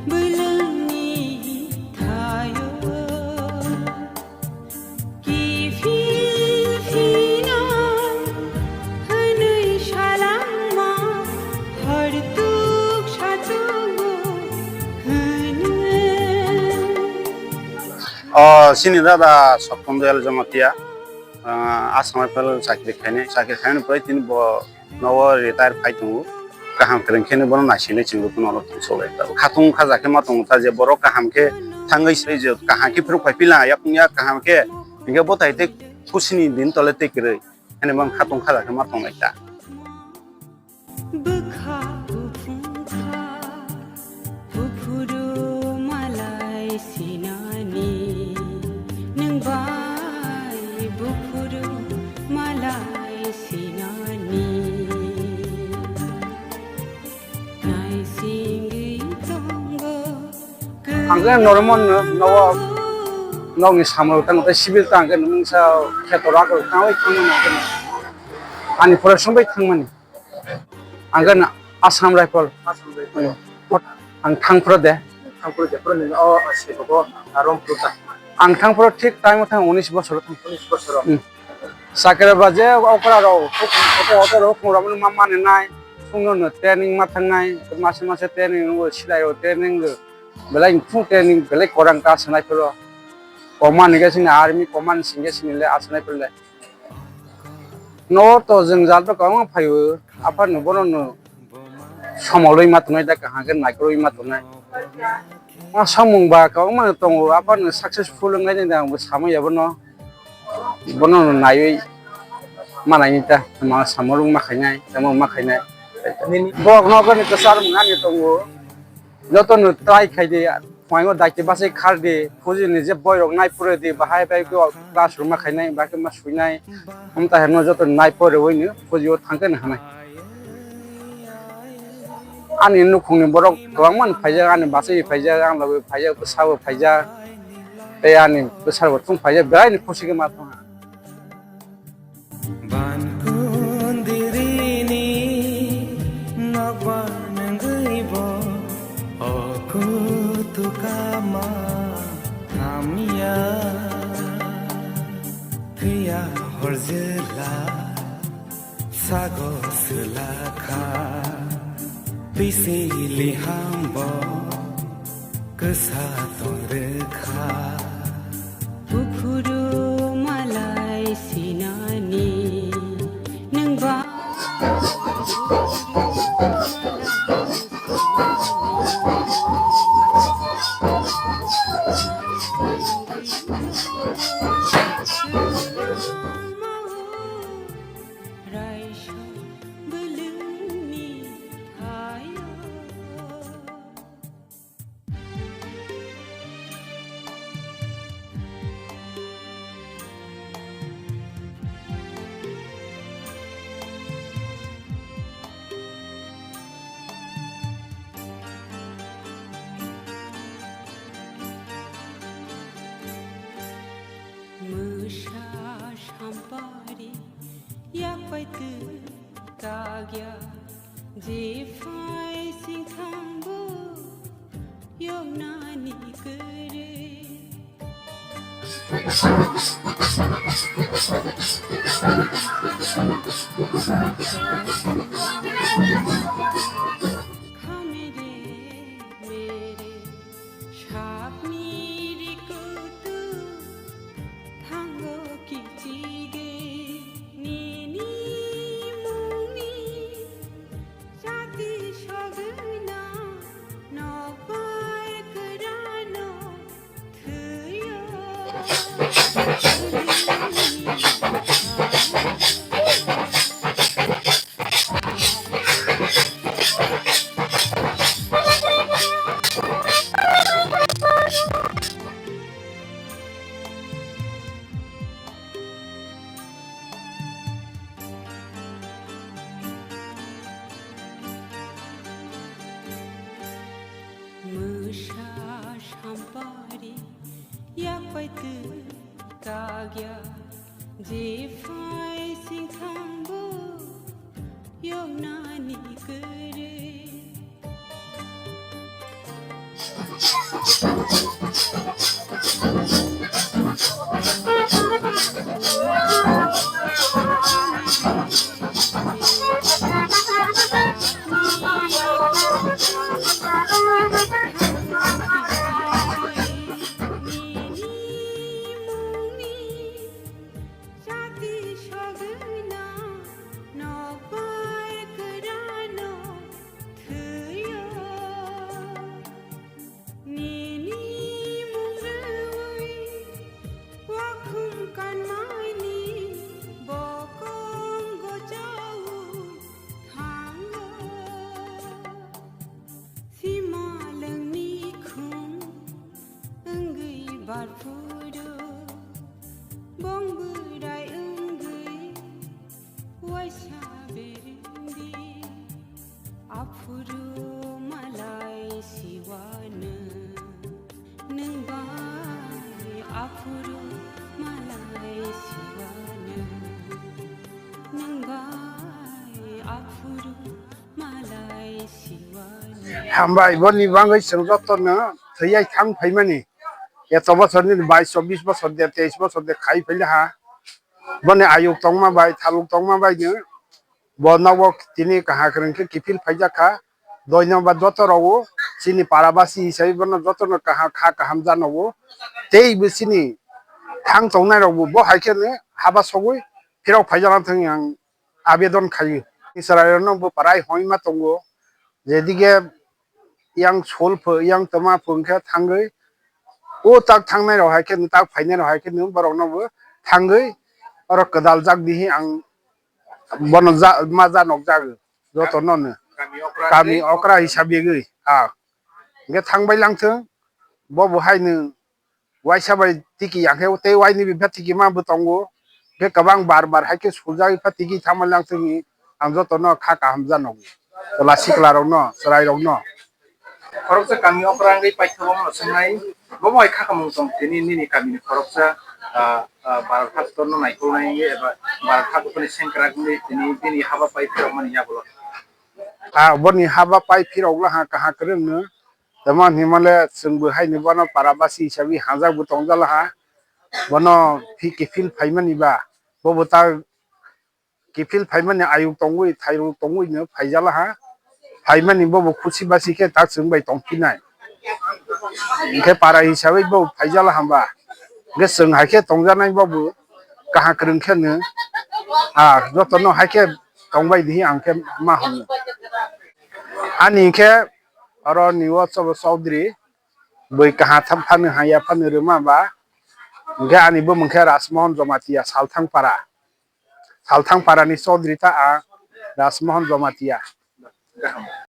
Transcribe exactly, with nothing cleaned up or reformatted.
Bwlwngni thaio kiphil phina hwnwi salangma hortuk sachugo hwnwi. O, chini dada Sotpon Doyal Jamatia, ah, Assam Rifle chakri khainai, chakri khainani pore tini bo nogo retire phai tongo. Kaham kwrwng khe bono naisingwi chwng rwphano oro tongsoklai tongo. Khatung khaja khe ma tongo ta je borok kaham khe thangwi se je kaham khe phirok phai pila yakung ya kaham khe hinkhe bo tai tei khusini din tole tei kwrwi. Hwnwi bo khatung khaja khe ma tonglai ta. Bwkha buphung kha, buphuru malai sinani. Nwng bai buphuru malai sinani. Naisingwi tongo. Ang khe normal no, nogo, nokni samung tang tei civil tang khe mungsa kheto rak rok tangwi thangmani ang khe no. Ani pore songbai thangmani. Ang khe no Assam Rifle. Assam Rifle. Hmm. Ang thangphro de. Thangphro de, phro ni o, o, se ko, o, Rompur ta. Ang thangphro thik time o thang unis bosor thang. Unis bosor. Hmm. Sakra ba je okra rok, hotel, hotel rok phung rok ma mani nai, phung no training ma thangnai, mase mase training o silai o training, belai phung training belai korang ta sanai phro. Command ge sini army command singe sini le asanai phro le. No to jwng jal to kwbangma phaio, aphano bono no somolwi ma tongnai da, kaham khe naikolwi ma tongnai. Ma samung ba kwbangma tongo, aphano successful wnglaini da, angbo samung ya bono, bono no naiwi ma naini ta, ma samung ma khainai, tamo ma khainai. Nini borok no kwchar mwnani tongo. Jotono try khai di, phunaino daiti bachai khar di, phuji ni je boy rok nai pore di, bahai bai khe class rok ma khainai, bahai khe ma suinai, amta hemno joto nai pore oi ni phuji o thang khe hanai. Ani nukhung ni borok kwbangma no phaijak, ani bachai phaijak, ang logi phaijak, bwsa bo phaijak, tei ani bwsa bo thung phaijak, belai ni khusi khe ma thang ha. Bankundirini nokbar nangwi bo o kutukama hamya. Thwiya horjela sago swlakha, twisili hambo kwsa tongrwkha. Buphuru malai sinani nwng ba. Raisa bwlwngni thaio. Mwsa sampari yak bai twi kagya, jephai singthangbo yoknani kwrwi. Khamire mere sapni rikutu thango kichige nini mungni. Chati sogwino nokbar kwrwino thwiyo. Mwsa sampari yak bai twi kagya, jephai singthangbo yoknani kwrwi. Nini mung rwui wakhum kanmai ni bokong gochao thango. Simalwng ni khum wngwi barphuru, bong bwrai wngwi waisa berindi. Aphuru malai siwano, nwng bai aphuru malai siwano, nwng bai aphuru malai siwano. Hambai, boni bagwi chwng jotono thwiya thang phaimani. Eto bosorni bais, chobbish bosor de, teish bosor de khai phaila ha. Boni ayuk tongma bai, thaluk tongma bai no. Bo nogo tini kaham kwrwng khe kiphil phaijak kha. Doino ba joto rogo chini para basi hisabe bono jotono kaham kha kaham janogo. Tei bo chini thang tongnai rokbo bo hai kheno haba sogwi phirok phaijak thang yang abedon khaio. Israilrokno bo parai hoima tongo. Jedige yang sul pho, yang toma pho hwnkhe thangwi o tak thangnai rok hai khe, tak phainai rok hai khe borokno bo thangwi oro kwdal jak dihi ang bono ja-, ma ja nok jago jotono no. Kami okra hisabe gwi, ha. Hwnkhe thangbai lang thung, bo bo hai nwng waisa bai tiki ya khe tei waini bipha tiki ma bo tongo. Hwnkhe kwbang bar bar hai khe suljagwi pha tiki thangma lang thungni ang jotono kha kaham jano. Chwla sikla rokno, chwrai rokno. Khoroksa kami okra wngwi paithago no swngnai, bo bo hai kha kamung tong tini nini kamini khoroksa, ah, ah, bar thak torno naikolnai wngwi eba bar thak buphani sengkrak wngwi tini bini haba pai phirokmani yagulo. Ah, boni haba pai phirok laha kaha kwrwngno. Tamo hinmale chwngbo haino bono para basi hisabi hajak bo tongjala ha. Bono phi kiphil phaimani ba, bobo ta kiphil phaimani ayuk tongwi, thairok tongwi no phaijala ha. Phaimani bobo khusi basi khe tak chwng bai tongphinai. Hinkhe para hisabi bo phaijala hamba. Hinkhe chwng hai khe tongjanai bobo kaha kwrwng khe no. Ah, jotono hai khe tongbai dihi ang khe ma hwnwi. Ani khe oro ni o Chobo Chaudhary bui kaha tham phano haya phano rwma ba. Hinkhe ani bumung khe Rajmohon Jamatia, Salthangpara. Salthangpara ni Chaudhary ta a Rajmohon Jamatia.